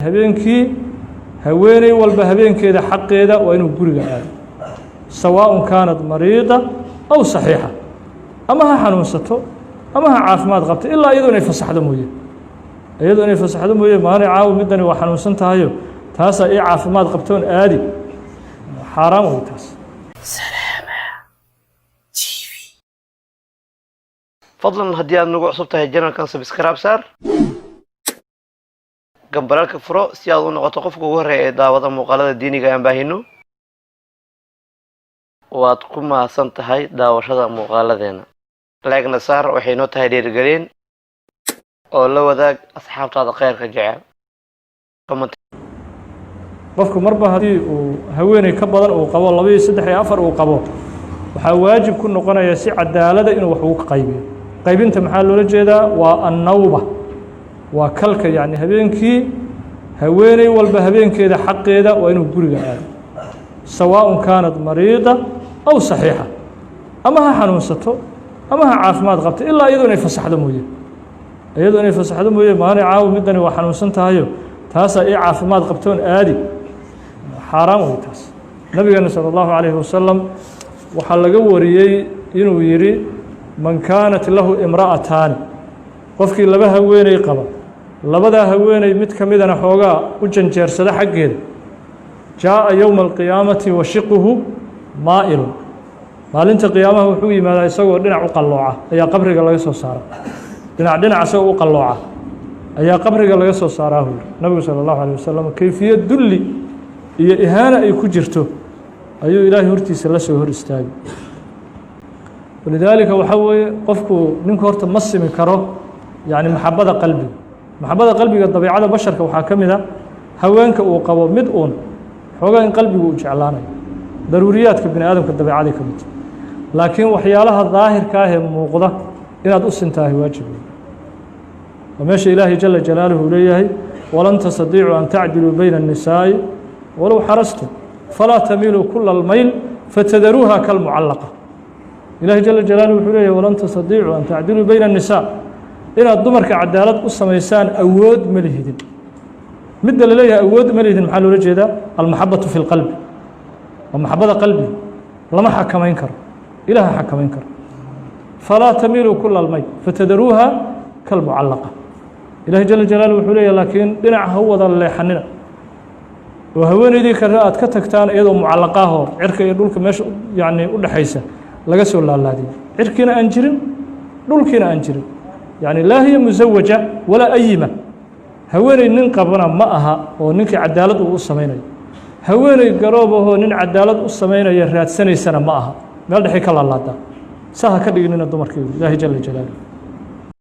Habeenkii haweeney walba habeenkeeda xaqeeda waa inuu guriga aado, سواء كانت مريضة أو صحيحة, ama ha xanuunsato ama ha caafimaad qabto, ilaa iyadoo inay fasaxdo mooye, iyadoo inay fasaxdo mooye. Maani caawo midani waa xanuunsan tahayo, taasaa ii caafimaad qabtoon aadi, xaaraam wey taas. TV. Fadlan haddii aad nagu cusub tahay channelkan, subscribe saar, gambaleelka furo si aad u noqoto qofka ugu horreeya ee daawada muuqaalada diiniga aan baahino. Waad ku mahadsan tahay daawashada muuqaaladeena. Like-na saar, waxay noo tahay dhiirigelin, oo la wadaag asxaabtaada khayrka jecel. Comment. Qofku marba haddii uu haweeney ka badan uu qabo, laba iyo saddex iyo afar uu qabo, waxaa waajib ku noqonaya si cadaalada inuu wax ugu qaybiyo. Qaybinta maxaa loola jeedaa? Waa النوبة, waa kalka, yacni habeenkii haweeney walba habeenkeeda xaqeeda waa inuu guriga aado, سواء كانت مريضة أو صحيحة, ama ha xanuunsato ama ha caafimaad qabto, ilaa iyadoo inay fasaxdo mooye, iyadoo inay fasaxdo mooye. Maani caawo midani waa xanuunsan tahayo, taasaa ii caafimaad qabtoon aadi, xaaraam wey taas. Nabigeena salى اllahu عalayhi wasalam waxaa laga wariyey inuu yidhi: من كانت له امرأتان, qofkii laba haweeney qaba, labadaa haweeney mid ka midana xoogaa u janjeersada xaggeeda, جاء يوم القيامة وشقه مائل. Maalinta qiyaamaha wuxuu yimaadaa isagoo dhinac u qallooca ayaa qabriga laga soo saara, dhinac dhinac isagoo u qallooca ayaa qabriga laga soo saaraa, buu yiri nabigu salى اllahu alيه wasalam. Kayfiyad dulli iyo ihaana ay ku jirto ayuu Ilaahay hortiisa la soo hor istaagay. ولذلك waxaa weeye, qofku ninku horta ma simi karo, yani maxabada qalbiga. Maxabada qalbiga, dabiicada basharka waxaa ka mid a haweenka uu qabo mid uun xoogaa in qalbigu uu jeclaanayo, daruuriyaadka bini aadamka dabeecaday ka mid. Laakiin waxyaalaha daahirka ah ee muuqda inaad u sintahay waajib wey. Waa meesha Ilaahay جل جلاله uu leeyahay: ولن تستطيعوا أن تعدلوا بين النساء ولو حرصتم فلا تميلوا كل الميل فتذروها كالمعلقة. Ilahay جل جلاله wuxuu leeyahay: ولن تستطيعوا أن تعدلوا بين النساء, inaad dumarka cadaalad u samaysaan awood ma lihidin. Midda la leeyahay awood ma lihidin, maxaa loola jeedaa? المحبة في القلب, waa maxabada qalbiga, lama xakamayn karo, Ilaha xakamayn karo. فلا تميلوا كل الميل فتذروها كالمعلقة. Ilahi جل جلاله wuxuu leeyahy: laakiin dhinac ha u wada leexanina oo haweeneydii kale aad ka tagtaan iyadoo mucallaqaahoo cirka iyo dhulka meesha yani u dhexaysa laga soo laalaadiyay, cirkiina aan jirin, dhulkiina aan jirin, yani لا هي مزوجة ولا أيمة. Haweeney nin qabana ma aha oo ninkii cadaalad uu u samaynayo, haweeney garoob ahoo nin cadaalad u samaynaya raadsanaysana ma aha, meel dhexay ka laalaadaa. Saa ha ka dhiginina dumarkii, Ilaahi جل جلاله.